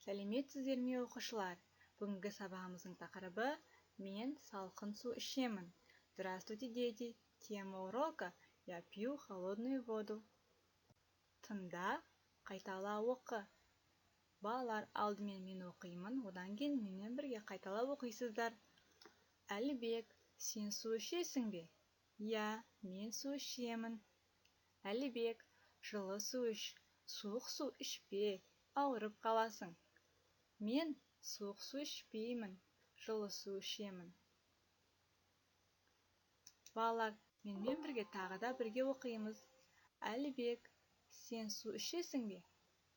Сәлеметсіздер ме, оқушылар! Бүгінгі сабағымыздың тақырыбы: «Мен салқын су ішемін». Здравствуйте, дети! Тема урока: «Я пью холодную воду». Тыңда, қайтала, оқы. Балалар, алдымен мен оқимын, одан кейін менімен бірге қайталап оқисыздар. Әлібек, сен су ішесің бе? Иә, мен су ішемін. Әлібек, жылы су іш, суық су ішпе, ауырып қаласың. Мен суық су ішпеймін, жылы су ішемін. Балалар, менімен бірге тағы да бірге оқимыз. Әлібек, сен су ішесің бе?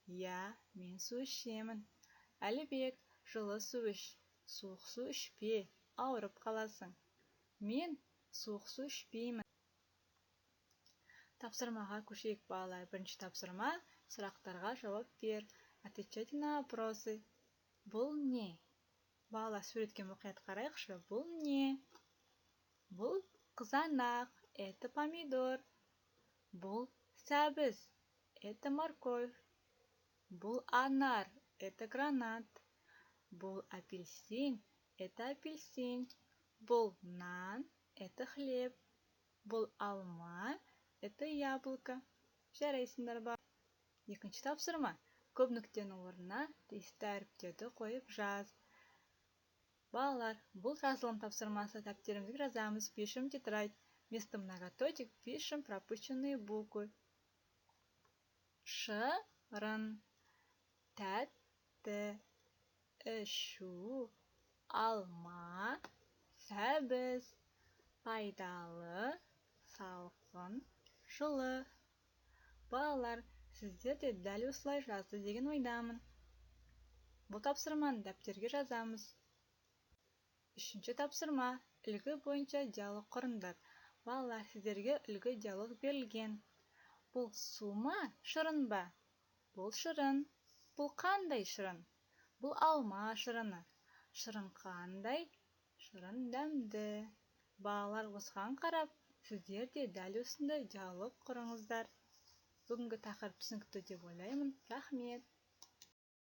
Иә, мен су ішемін. Әлібек, жылы су іш, суық су ішпе, ауырып қаласың. Мен суық су ішпеймін. Тапсырмаға көшейік, балалар. Бірінші тапсырма: сұрақтарға жауап бер. Отвечайте на вопросы. Бұл не? Балалар, суретке мұқият қарайықшы. Бұл не? Бұл қызанақ, это помидор. Бұл сәбіз, это морковь. Бұл анар, это гранат. Бұл апельсин, это апельсин. Бұл нан, это хлеб. Бұл алма, это яблоко. Жарайсыңдар, ба. Екінші тапсырма: көп нүктенің орнына тиісті әріптерді қойып жаз. Балалар, бұл жазылым тапсырмасы. Дәптерімізге жазамыз. Пишем в тетрадь. Вместо многоточек пишем пропущенные буквы. Шырын, тәтті, ішу, алма, сәбіз, пайдалы, салқын, жылы. Балалар, сіздер де дәл осылай жазды деген ойдамын. Бұл тапсырманы дәптерге жазамыз. Үшінші тапсырма: үлгі бойынша диалог құрыңдар. Балалар, сіздерге үлгі диалог берілген. Бұл су ма, шырын ба? Бұл шырын. Бұл қандай шырын? Бұл алма шырыны. Шырын қандай? Шырын дәмді. Балалар, осыған қарап, сіздер де дәл осындай диалог құрыңыздар. Бүгінгі тақырып түсінікті деп ойлаймын. Рахмет.